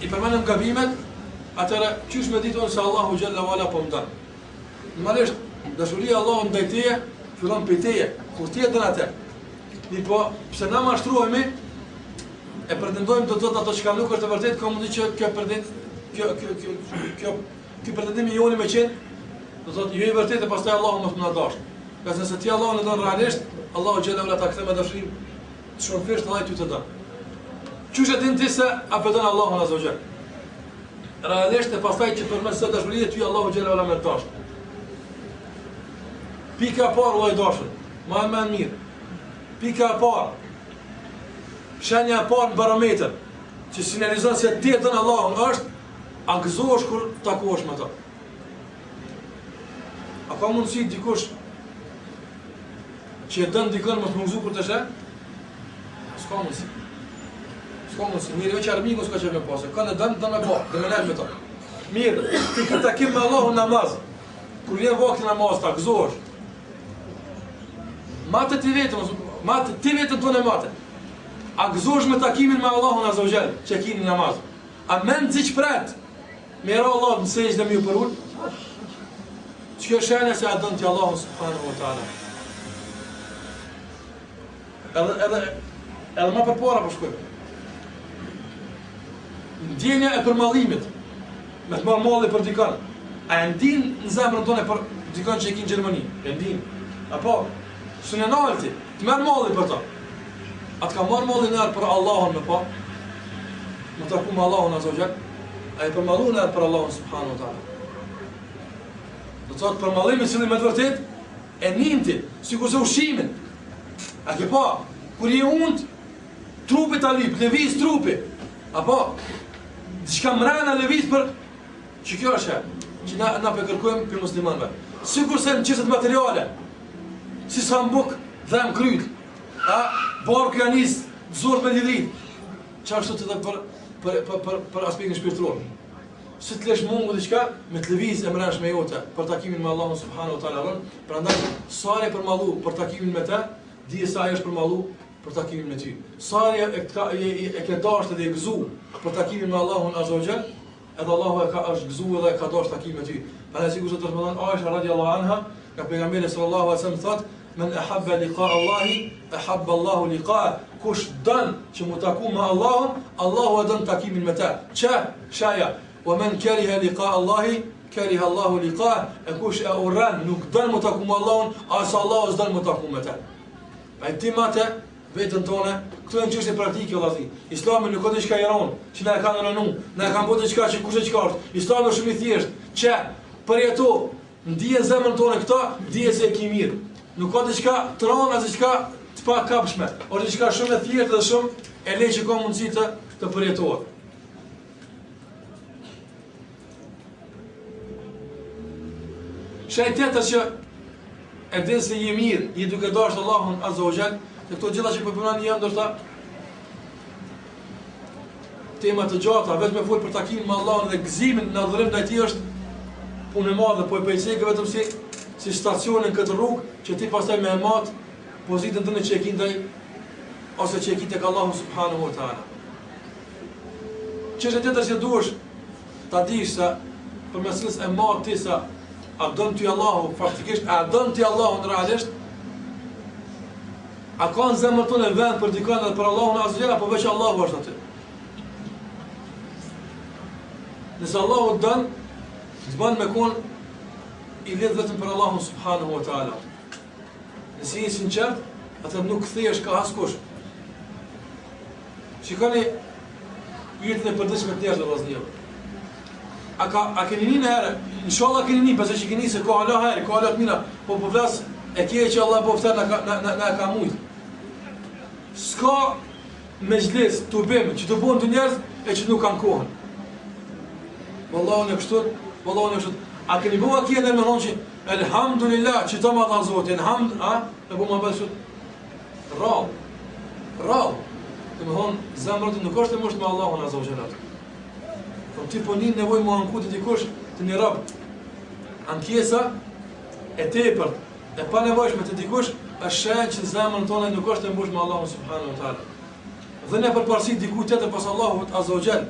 I përmendëm gabimet, atëherë qysh me ditë unë se Allahu xhelle ve ala po më don. Normalisht dashuria e Allahut ndaj teje fillon prej teje, kur ti e don atë. Mirëpo, pse na mashtrohemi e pretendojmë do të thotë ato çka nuk është e vërtetë, ka mundësi që kjo pretend kjo kjo kjo kjo ky pretendim i joni me qenë do të thotë jo i vërtetë e pastaj Allahu mos më na dashtë. Ngase nëse ti Allahun e don realisht, Allahu xhelle ve ala ta kthen me dashuri të shumëfishtë dhe ai ty të don. Qysh e din ti se a po don Allahun azza wa jall? Realisht e pastaj që përmes kësaj dashurie ty Allahu xhelle ve ala me të dashtë. Pika e parë vëlla i dashur, ma e mend mirë. Pika e parë. Shenja e parë në barometër që sinjalizon se ti e don Allahun është a gëzohesh kur takohesh me të. A ka mundësi dikush që e don dikën mos m'u gëzu kur të sheh? S'ka mundësi. S'ka mundësi. Mirë, jo që armiku s'ka qef me pasë. Kanë e don, don me pa, do me nejt me to. Mirë, ti këtë takim me Allahun namaz. Kur vjen vakti namaz, a gëzohesh. Mate ti vetën, mate ti vetën tonë mate. A gëzohesh me takimin me Allahun azza wa jall, që kini namaz. A mezi pret? Me ra Allah në sexhde me ju përul? Që kjo shenja se a don ti Allahun subhanahu wa ta'ala? Edhe, edhe, edhe ma përpara po shkojmë. Ndjenja e përmallimit, me të marrë malli për dikon, a e ndin në zemrën tone për dikon që e ki në Gjermani? E ndin. Apo, s'un e nal ti, të merr malli për to. A të ka marrë malli njëherë për Allahun me pa? Me taku me Allahun azza wa jall? A je përmallu njëherë për Allahun subhanahu wa ta'ala? Do të thotë përmallimi i cili me të vërtet e nin ti, sikurse ushqimin. A ke pa, kur je unt, trupi ta lyp, lëviz trupi. Apo, diçka mrena lëviz për që kjo është që na na po kërkojmë prej muslimanëve. Sikurse në çështjet materiale, si s'ham bukë, dhem kryt. A barku ja nis zor me lidhit. Qashtu edhe për për për për, për aspektin shpirtëror. Si të lesh mungu diçka me të lëviz e mrenshme jote për takimin me Allahun subhanahu wa taala. Prandaj sa je përmallu për takimin me të, dije se ai është përmallu për takimin me ty. Sa e e ka e, e, e ke dashur dhe e gëzu për takimin me Allahun azza wa jall, edhe Allahu e ka është gëzu edhe e ka dashur takimin me ty. Prandaj sikurse të thonë Aisha radiallahu anha, nga pejgamberi sallallahu alaihi wasallam thotë, men ahabba liqa Allahi, ahabba Allahu liqa. Kush don që mu taku me Allahun, Allahu e don takimin me të. Që shaja, wa men kariha liqa Allahi, kariha Allahu liqa. E kush e urren, nuk don mu taku me Allahun, as Allahu s'don mu taku me të. Pa ti mate veten tonë, këto janë çështje praktike vëllazi. Islami nuk ka diçka i ron, që na e kanë rënu, na e kanë bërë diçka që kush e çka është. Islami është shumë i thjeshtë, që përjeto Ndije në zemrën tonë këto, dije se e ki mirë. Nuk ka diçka të rëndë, as diçka të pakapshme. Është diçka shumë e thjeshtë dhe shumë e lehtë që ka mundësi të të përjetohet. Shenjë tjetër që e din se je mirë, je duke dashur Allahun Azza wa Jall, se këto gjitha që po përmend janë ndoshta tema të gjata, veç me fol për takimin me Allahun dhe gëzimin në adhurim ndaj tij është punë e madhe, po e po e cekë vetëm si si stacion në këtë rrugë që ti pastaj me e mat pozitën tënde që e ki ndaj ose që e ki tek Allahu subhanahu wa taala. Çështja tjetër që duhesh ta dish se përmes cilës e mat ti se a don ty Allahu faktikisht a don ti Allahun realisht A ka në zemër tënde vend për dikën edhe për Allahun azza jall apo veç Allahu është aty? Nëse Allahu don, të bën me kon i lidh vetëm për Allahun subhanahu wa taala. Nëse je i sinqert, atëherë nuk kthehesh ka askush. Shikoni jetën e përditshme të njerëzve vëllazëri. A ka a keni ni njëherë? Inshallah keni ni, pse që keni se ka hala hajr, ka hala të mira, po po flas e ke që Allah po flet na na na, na ka mujt. S'ka mexhlis tubim që të bëhen të njerëz e që nuk kanë kohën. Wallahu në kështu, wallahu në kështu. A keni bërë vaki në me thonë që elhamdulillah që të ma dha Zoti, elhamd, a? E bu më bësh Rrallë. Rrallë. Domethonë, zemra nuk është e mbushur me Allahun azza wa jall. Po ti po nin nevojë mu anku te dikush te një rob. Ankesa e tepërt, e panevojshme te dikush, është shenjë që zemrën tonë nuk është e mbushur me Allahun subhanahu wa taala. Dhënia përparësi dikujt tjetër pas Allahut azza wa jall.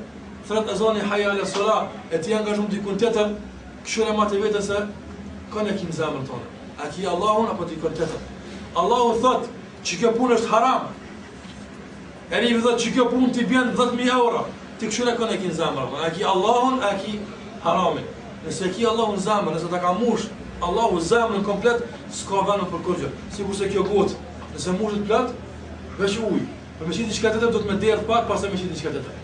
Thërret ezani hayya ala sala, e ti angazhum dikun tjetër, kqyre mate veten se kon e ki në zemrën tonë. A ki Allahun apo dikun tjetër? Allahu thot që kjo punë është haram. E një thot që kjo punë t'i bjen 10.000 euro. Ti kqyre kon e ki në zemrën. A ki Allahun, a ki haramin. Nëse ki Allahun në zemër, nëse ta ka mush Allahu zemrën komplet, s'ka vend për kurgjë. Sikurse kjo gotë, nëse mushet plot, veç ujë. Për me qitë diçka tjetër duhet me derdh pak, pastaj me qitë diçka tjetër.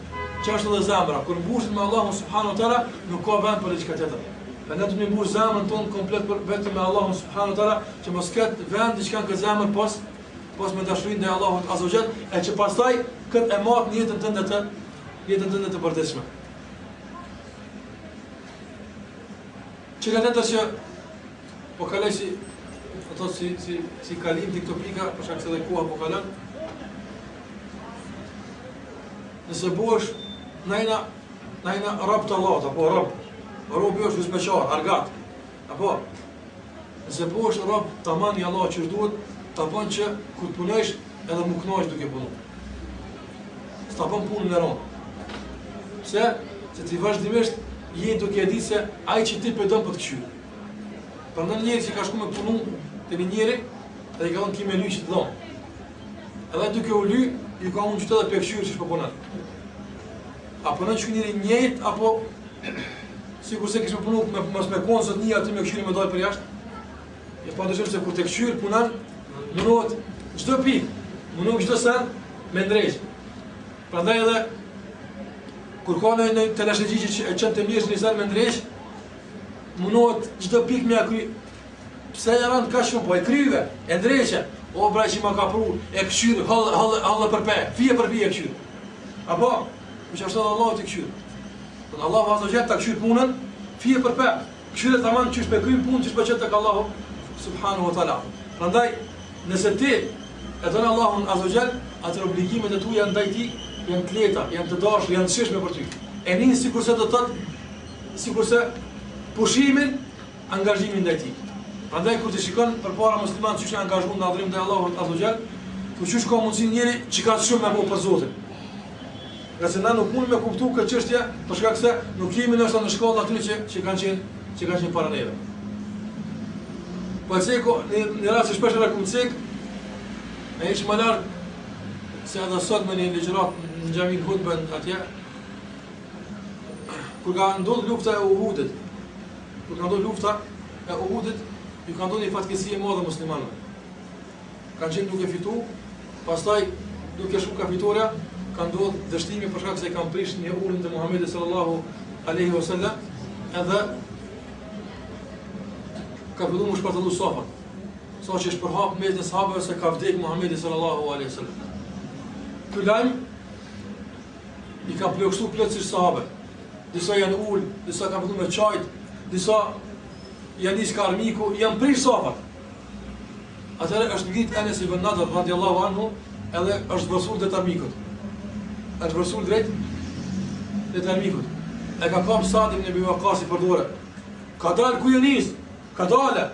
Qashtu edhe zemra, kur mbushet me Allahun subhanahu wa taala, nuk ka vend për diçka tjetër. Prandaj duhet me mbush zemrën tonë komplet për vetëm me Allahun subhanahu wa taala, që mos ketë vend diçka në këtë zemër pos pos me dashurinë ndaj Allahut azza wa jall, e që pastaj këtë e mat në jetën tënde të jetën tënde të përditshme. Çka tjetër që po kaloj si ato si si si kalim te këto pika për shkak se edhe koha po kalon. Nëse bëhesh na jena na jena rob të Allahut apo rob. Robi është hyzmeqar, argat. Apo nëse bëhesh rob tamam i Allahut qysh duhet, ta bën që kur të punojsh edhe m'u kënaq duke punu. S'ta bën punën e rëndë. Pse? Se ti vazhdimisht je duke e ditë se ai që ti po e don po të kqyr. Prandaj njeri që ka shku me punu te një njeri, dhe i ka thonë ki me ly qit dhomë. Edhe duke u ly, ju ka unë qëtë edhe pe kqyr qysh po punon. A punon qiky njeri njëjtë, apo sikurse kish me punu me, mos me konë zotnia aty me kqyr me dalë përjashtë? E pa dyshim se kur të kqyr punon, mundohet çdo pikë, mundohet çdo sen me ndreq. Prandaj edhe kur ka në në telashexhi që e çon të mirë një sen me ndreq, mundohet çdo pikë me kry. Pse e rand kaq shumë po e kryve, e ndreqe. O bre që ma ka pru, e kqyr hollë hollë hollë për pe, fije për fije e kqyr. Apo, po qashtu edhe Allahu të kqyr. Po Allahu azza jall ta kqyr punën, fije për pe. Kqyre tamam qysh pe kryn punën qysh po qet tek Allahu subhanahu wa taala. Prandaj, nëse ti e don Allahun azza wa jall, atëherë obligimet e tua ndaj tij janë të lehta, janë të dashura, janë të shijshme për ty. E nin sikurse do të thotë, sikurse pushimin, angazhimin ndaj tij. Prandaj kur ti shikon përpara muslimanët qysh janë angazhuar në adhurim ndaj Allahut azza wa jall, po qysh ka mundësi njeri që ka shumë me bo për Zotin. Ngase na nuk mund me kuptu këtë çështje, për shkak se nuk jemi ndoshta në shkallën atyre që që kanë qenë që kanë qenë para neve. Po e ceko, në një rast që shpesh edhe kum cek, e ish më larg se edhe sot me një ligjëratë në xhamin hutben atje, kur ka ndodhur lufta e Uhudit, kur ka ndodhur lufta e Uhudit, ju ka ndodhur një fatkeqësi e madhe muslimanëve. Kanë qenë duke fitu, pastaj duke shku ka fitorja, ka ndodhur dështimi për shkak se kanë prish një urdhër të Muhamedit sallallahu alaihi wasallam, edhe ka filluar m'u shpartallu safat. Sa që është përhap mes sahabëve se ka vdek Muhamedi sallallahu alaihi wasallam. Ky lajm i ka plogështu plotësisht sahabët. Disa janë ul, disa kanë filluar me qajt, disa janë nis ka armiku, janë prish safat. Atëherë është ngrit Enes ibn Nadr radiallahu anhu edhe është vërsul drejt armikut. Është vërsul drejt drejt armikut. E ka kap Sad ibn Ebi Vakasi për dore. Kadal ku je nis? Kadale.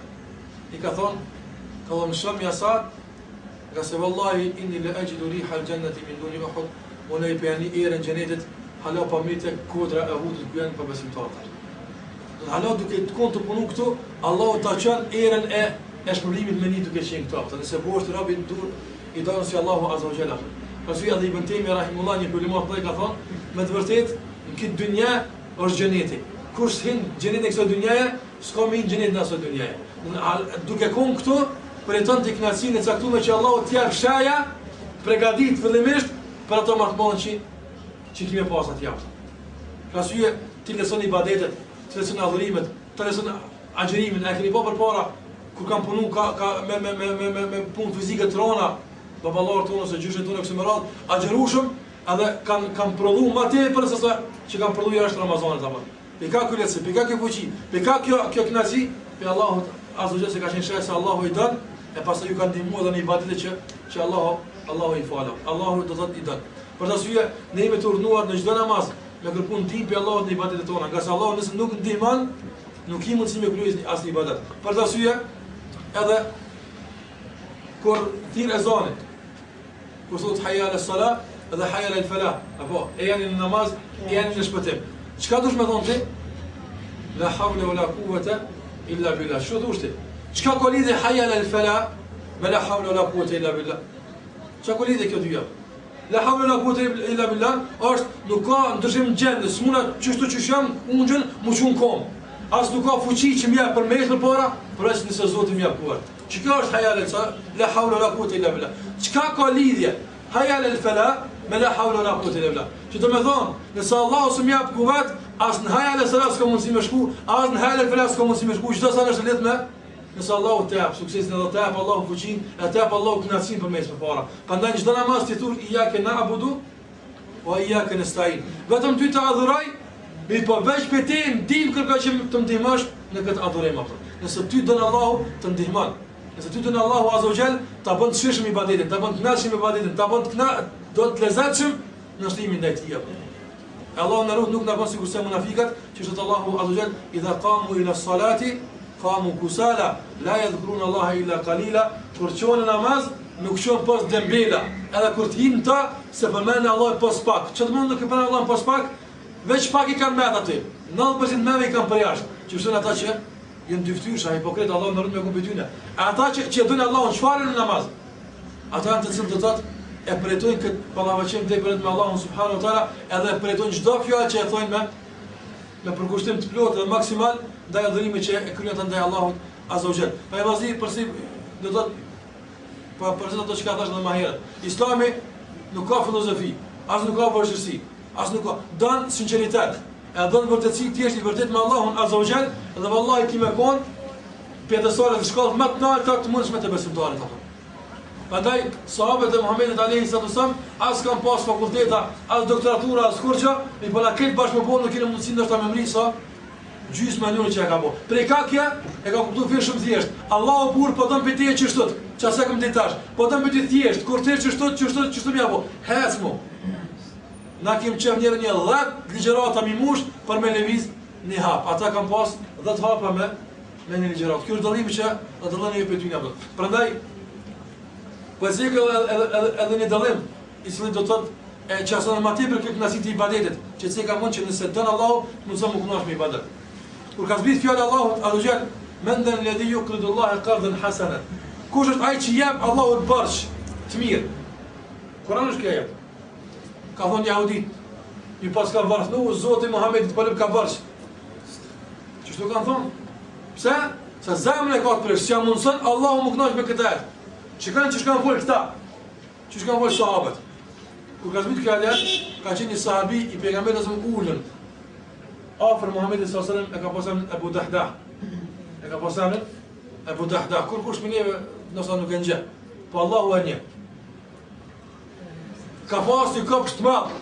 I ka thonë, ka thonë shumë ja Sad, ngase vallahi inni le exhidu rihal xhenneti min duni Uhud, unë e po ja ni erën xhenetit, hala pa mrri te kodra e Uhudit ku janë pabesimtarët. Do të hala duke të konë tu punu këtu, Allahu ta çon erën e e shpërblimit me një duke qenë këtu. Apo nëse bëhesh rob i dur i dashur si Allahu azza wa jalla. Pastaj edhe Ibn Tejmi rahimullah një problematë dhe ka thonë, me të vërtetë në këtë dynja është xheneti. Kush hin xhenetin e kësaj dynjaje, s'ka me hin xhenetin e asaj dynjaje. Duke konë këtu, përjeton ti kënaqësinë e caktuar që Allahu t'jep sheja pregatit fillimisht për ato më të mëdha që që ki me pas atje. Për arsye ti lehtëson ibadetet, ti lehtëson adhurimet, ti lehtëson agjërimin, e keni pa përpara kur kanë punu ka, ka me me me me me, me punë fizike të rona, baballarët tonë ose gjyshet tonë kështu me radhë, agjërueshëm, edhe kanë kanë prodhu më tepër se sa që kanë prodhu jashtë Ramazanit apo. Pi ka kjo lehtësi, pi ka kjo fuqi, pi ka kjo kjo kënaqësi, pi Allahut azza wa se ka qenë shenjë se Allahu i don, e pastaj ju ka ndihmuar edhe në ibadetet që që Allahu Allahu i falë. Allahu do thotë i don. Për atë arsye, ne jemi të urdhëruar në çdo namaz me kërku ndihmë prej Allahut në ibadetet tona, ngase Allahu nëse nuk ndihmon, nuk ki mundësi me kryer asnjë ibadet. Për atë arsye, edhe kur thirr ezani, kur thot hayya ala sala, edhe hajja alel felah, apo, ejani në namaz, ejani në shpëtim. Çka dush me thonë ti? La havle ue la kuvete illa billah. Çka dush ti? Çka ka lidhje hajja alel felah me la havle ue la kuvete illa billah? Çka ka lidhje kjo dyja? La havle la kuvete illa billah është nuk ka ndryshim në gjendje, s'muna qështu qysh jam unë m'u çu n'kom. As nuk ka fuqi që më jep për me ecë përpara, përveç nëse Zoti më jep kuvet. Që kjo është hajja alel la havle la kuvete illa billah. Çka ka lidhje hajja alel felah me la havle la kuvete illa billah? Që do me thonë, nëse Allahu s'më jep kuvet, as në hajja alel salah s'ka mundësi me shku, as në hajja alel felah s'ka mundësi me shku, çdo sen është lidhë me Nëse Allahu të jap suksesin edhe të jap Allahu fuqinë, edhe të jap Allahu kënaqësinë për me ecë përpara. Prandaj në çdo namaz ti thua ijake na'budu wa ijake nesta'in. Vetëm ty të adhuroj, mirëpo veç prej teje ndihmë kërkoj që të më ndihmosh në këtë adhurim apo. Nëse ty don Allahu të ndihmon. Nëse ty don Allahu azza wa jall, ta bën të shijshëm ibadetin, ta bën të kënaqshëm ibadetin, ta bën të këna, do të lezetshëm nënshtrimin ndaj tij apo. Allahu na rujt nuk na bën sikurse munafikat, që thotë Allahu azza wa jall, idha qamu ila salati qamu kusala la yadhkurun Allaha illa qalila, kur çohen në namaz nuk çohen pos dembela, edhe kur të hinë ta s'e përmendin Allahun pos pak. Ç'do të thotë nuk e përmendin Allahun pos pak? Veç pak i kanë met aty. 90% meve i kanë përjashtë. Që thonë ata që janë dyftyrësha, hipokrit, Allahu na rujt me kon prej tyne. E ata që që e dojnë Allahun çfarë në namaz? Ata janë të cilët do të thotë e përjetojnë këtë ballafaqim drejtpërdrejt me Allahun subhanahu wa taala, edhe e përjetojnë çdo fjalë që e thonë me me përkushtim të plotë dhe maksimal ndaj adhurimit që e kryejnë ata ndaj Allahut azza wa jall. Pa e vazi përsi do të thotë po për ato çka thashë edhe më herët. Islami nuk ka filozofi, as nuk ka vështirësi, as nuk ka don sinqeritet, e don vërtetësi, të jesh i vërtet me Allahun azza wa jall dhe vallahi ki me kon pjesëtarë të shkallës më të lartë të mundshme të besimtarit apo. Prandaj sahabët e Muhamedit alayhi salatu wasallam as kanë pas fakulteta, as doktoratura, as kurrgjë, mirëpo na këtë bashkë me bo nuk kemi mundësi ndoshta me mri sa gjysma e njërit që e ka bo. Prej ka kjo e ka kuptuar fjalë shumë thjesht. Allahu burr po don prej teje qështu. Çka se kam ditë tash. Po don prej teje thjesht, kur ti qështu, qështu, qështu më apo. Hec mo. Na kem qef njëri një 10 ligjërata mi mush për me lëviz një hap. Ata kanë pas 10 hapa me me një ligjëratë. Kjo është dallimi që na dallon neve prej tyne apo. Prandaj po e cek edhe edhe edhe, edhe një dallim i cili do të thotë e qartëson më tepër këtë kënaqësi të ibadetit, që ceka mund që nëse don Allahu, mundson me u kënaq me ibadet. Kur ka zbrit fjala Allahut azza wa jall, men dha alladhi yuqridu Allaha qardan hasana. Kush është ai që jep Allahut borxh të mirë? Kur'an është kjo ajet. Ka thonë jahudit, ju paska varfnu Zoti Muhammedit po lyp ka borxh. Qështu kanë thonë? Pse? Se zemrën e ka të prishë, s'ja mundëson Allahu m'u knaq me këtë ajet. Që kanë qysh kanë folë këta? Qysh kanë folë sahabët? Kur ka zbrit kjo ajet, ka qenë një sahabi i pejgamberit alejhi selam ulun. Afër Muhammedit s.a.s. e ka pas emrin Ebu Dahdah. E ka pas emrin Ebu Dahdah. Kurkush prej neve ndoshta nuk e njeh. Po Allahu e njeh. Ka pas një kopsht të madh.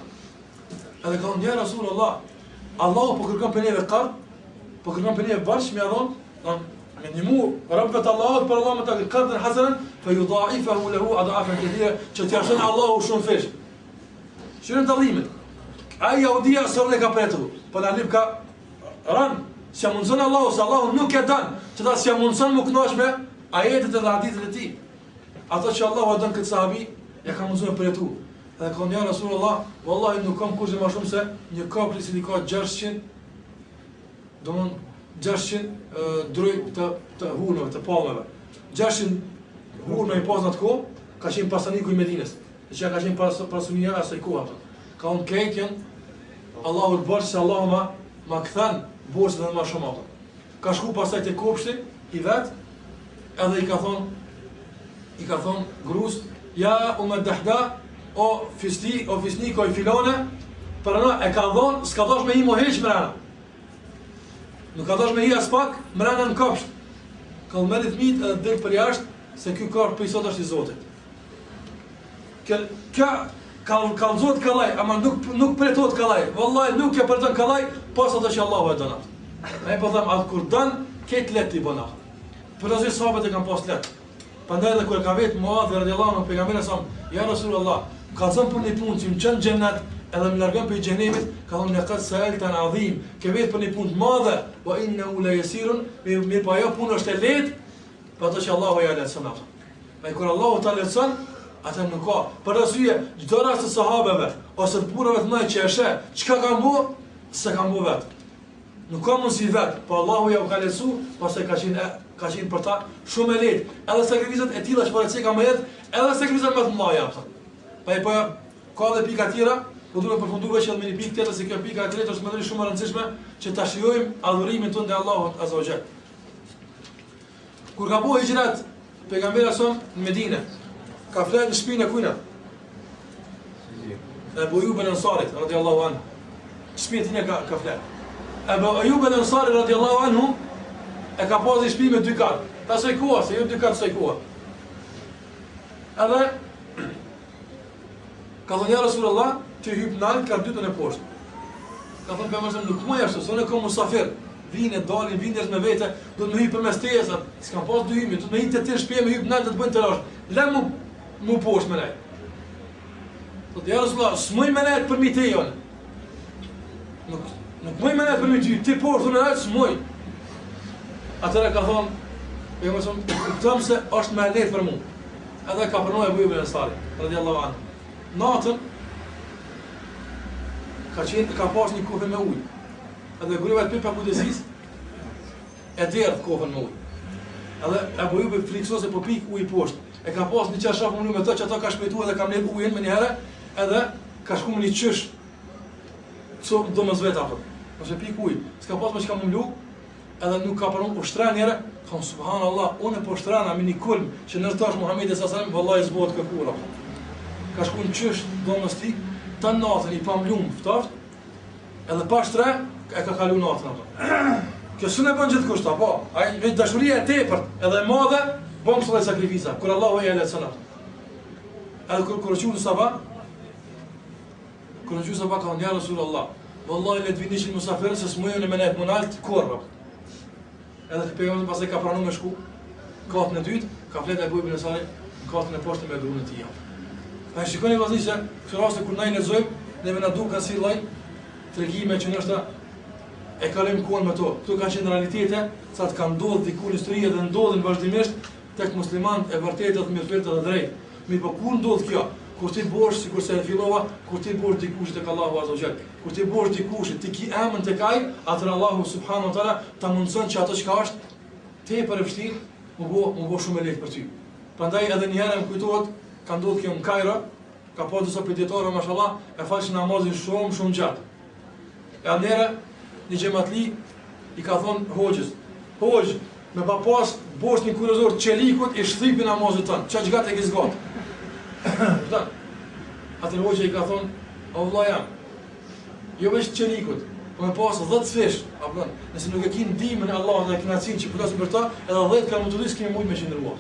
Edhe ka thonë, ja Rasulullah, Allahu po kërkon prej neve kard, po kërkon prej neve borxh me dhon, don me ndihmu robët e Allahut për Allah me ta karden hasanen, fa yudha'ifahu lahu ad'afan kathira, që t'ia shton Allahu shumëfish. Shiqoni dallimin. Ai jahudia s'e ka përjetu, po na lyp ka ran, s'ja mundson Allahu, se Allahu nuk e don, që ta s'ja mundson m'u kënaq me ajetet edhe hadithet e tij. Ato që Allahu e don këtë sahabi, ja ka mundësuar me përjetu. Dhe ka thonë, ja Rasulullah, vallahi nuk kam kurgjë ma shumë se një kopsht i cili ka 600, domthon 600 druj të, të hurmeve, të palmeve. 600 hurme i pas në atë kohë, ka qenë pasaniku i Medinës, dhe që ka qenë pas, pasunia e asaj kohe. Ka thonë krejt janë, Allahut borxh se Allahu ma, ma kthen borxhin edhe ma shumë ato. Ka shku pastaj te kopshti i vet, edhe i ka thonë, i ka thonë grus, ja Umme Dahda, o fisti, o fisnik, o i filone, prano, e ka dhonë, s'ka dash me hi mo hiç mrena. Nuk ka dash me hi aspak, mrena në kopsht. Ka thonë merri fmijt edhe del përjashtë, se ky kopsht prej sot është i Zotit. Kjo, kjo kallzohet kallaj, ama nuk, nuk përjetohet kallaj. Vallaj, nuk e përjeton kallaj, pos ato që Allahu e don atë. Ne po them, atë kur don, këtë lehtë i bën atë. Për atë sahabët e kanë pas lehtë. Prandaj edhe kur e ka vet Muadhi radiallahu anhu pejgamberin sa, ja Rasulullah, më kallzon për një punë që më çon xhenet edhe më largon prej xhenemit, ka thonë laqad sa'alta an azim, ke vet për një punë të madhe, wa innahu la yasirun, mirëpo ajo punë është e lehtë, për ato që Allahu ja lehtëson ato. Ai kur Allahu ta lehtëson, Ata nuk ka. Për arsye, çdo rast të sahabeve ose të burrave të mëdhenj që e sheh, çka kanë bo, s'e kanë bo vet. Nuk ka mundësi vet, po Allahu ja u ka lehtësu, pastaj ka qenë ka qenë për ta shumë e lehtë. Edhe sakrificat e tilla që po e ceka më herët, edhe sakrificat më të mëdha, apo. Pa po ka edhe pika tjera, po duhet përfundu veç edhe me një pikë tjetër se kjo pika e tretë është mendoj shumë e rëndësishme që ta shijojmë adhurimin tonë ndaj Allahut azza wa jall. Kur ka bo hixhret pejgamberi a.s. në Medine, ka flet në shpinë e kujna? Ebu Ejub el Ansarit, radiallahu anhu. Shpinë e tina ka, ka flet. Ebu Ejub el Ansari, radiallahu anhu, e ka pas një shpi me dy kat. Të asaj kohe, se jo dy kat asaj kohe. Edhe, Ka thonë, ja Rasulullah, ti hyp nalt, kat dytë unë poshtë. Ka thonë, pejgamberi nuk muj ashtu, se unë kam musafir, vinë, dalin, vinë njerëz me vete, do të më hyp përmes teje, sa s'kam pas dy hymje, do të më hyp te ti në shtëpi, më hyp nalt të bëjnë telash. Le mu mu poshtë me nejt. Thotë, ja Rasulullah, s'muj me nejt përmi teje unë. Nuk, nuk muj me nejt përmi ty, ti poshtë unë nalt, s'muj. Atëherë ka thonë, pejgamberi kupton se është më lehtë për mua. Edhe ka pranu Ebu Ejub el Ensari, radiallahu anhu. Natën, ka qenë, ka pas një kofe me ujë. Edhe gruaja e tij pakujdesisë, e derdh kofen me ujë. Edhe Ebu Ejubi frikësohet se po pik ujë poshtë. E ka pas një çarshaf mulu me to, që ato ka shpejtu edhe ka mledh ujin menjëherë, edhe ka shku me një qysh, co do më zvet apo. Mos e pik ujë, s'ka pas më çka me mlu, edhe nuk ka pranu, u shtren njëherë, ka thonë subhanallah, unë po shtrena me një kulm, që nëse tash Muhammedi alejhi selam, vallahi s'bohet kjo kurrë. Ka shku në qysh dhomës tij, të natën i pamlum ftoft, edhe pa shtre, e ka kalu natën apo. Kjo s'un e bën gjithkush, apo, ai veç dashuria e tepërt, edhe e madhe, bën këso lloj sakrifica, kur Allahu e lehtëson ato. Edhe kur kur u çu në sabah, Kur u çu sabah ka thonë, ja Rasulullah, vallahi le të vinë 100 musafirë se s'muj unë me nejt më nalt kurrë. Edhe të pejgamberi pastaj ka pranu me shku katën e dytë, ka flet Ebu Ejub el Ensari në katën e poshtëm me gruan e tij. Pa shikoni vëllezër se këto raste kur na i lexojmë, neve na duken si lloj tregime që ndoshta e kalojmë kohën me to. Këto kanë qenë realitete, sa të kanë ndodhur diku në histori dhe ndodhin vazhdimisht tek muslimanët e vërtetë dhe të mirëfilltë dhe drejtë. Mirëpo kur ndodh kjo? Kur ti bohesh sikurse e fillova, kur ti bohesh dikushi tek Allahu Azza wa Jall. Kur ti bohesh dikushi, ti ki emën tek Ai, atëherë Allahu subhanahu wa taala ta mundson që ato çka është tepër e vështirë, mu bo, mu bo shumë e lehtë për ty. Prandaj edhe një herë më kujtohet, ka ndodhur kjo në Kajro, ka pas disa prej dijetarëve mashallah, e falshin namazin shumë shumë gjatë. E njëherë, një xhematli i ka thonë hoxhës, hoxhë, me pa pas boshtin kurrizor të çelikut i shtypi namazit tënd, qaq gatë e ki zgatë. Kupton? Atëherë hoxha i ka thonë, o vëlla jem, jo veç çelikut, po me pas 10 fish, a kupton, nëse nuk e ki ndihmën e Allahut dhe kënaqësinë që flasim për ta, edhe 10 kanë me të s'kemi mujt me qëndru.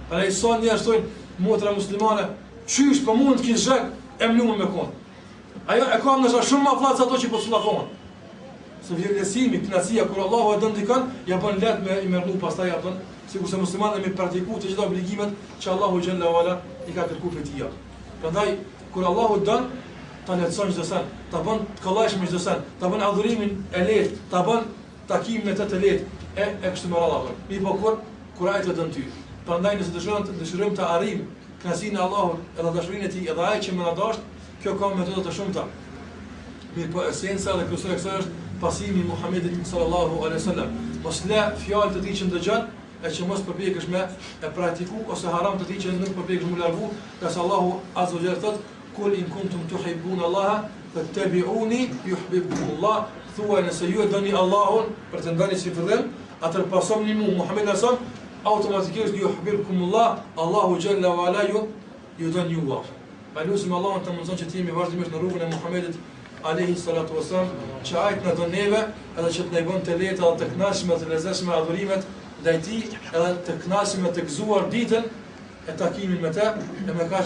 Prandaj sa njerëz thonë, motra muslimane, qysh po mund të ki zheg e mlumë me konë. Ajo e ka ndoshta shumë më fort se ato që po sllafohen. Se vjen lehtësimi, kënaqësia kur Allahu e don dikën, ja bën lehtë me i merru pastaj apo sikurse muslimanët me praktiku të gjitha obligimet që Allahu xhalla wala i ka kërkuar prej tij. Prandaj kur Allahu don ta lehtëson çdo sen, ta bën të kollajshëm çdo sen, ta bën adhurimin e lehtë, ta bën takimin me të të lehtë e e kështu me radhë. Mirëpo kur kur ai të don ty. Prandaj nëse dëshirojmë të dëshirojmë të arrijmë kënaqësinë e Allahut edhe dashurinë e tij edhe ai që më na dashtë, Kjo ka metoda të shumta. Mirëpo esenca dhe kryesore e kësaj është pasimi i Muhamedit sallallahu alaihi wasallam. Mos le fjalë të tij që ndëgjon e që mos përpjekesh me e praktiku ose haram të tij që nuk përpjekesh mu largu, ngase Allahu azza wa jalla thotë kul in kuntum tuhibbun Allaha fattabi'uni yuhibbukum Allah. Thuaj nëse ju e doni Allahun, pretendoni si fillim, atëherë pasomni mu Muhamedin sallallahu alaihi wasallam, automatikisht yuhibbukum Allah, Allahu xhalla wa ala ju ju don juve. Pa lusim Allahun të mundëson që të jemi vazhdimisht në rrugën e Muhamedit alaihi salatu wasallam, që ai të na don neve, edhe që të na i bën të lehta dhe të kënaqshme dhe të lezetshme adhurimet ndaj tij, edhe të kënaqshme të gëzuar ditën e takimit me të, e me kaq.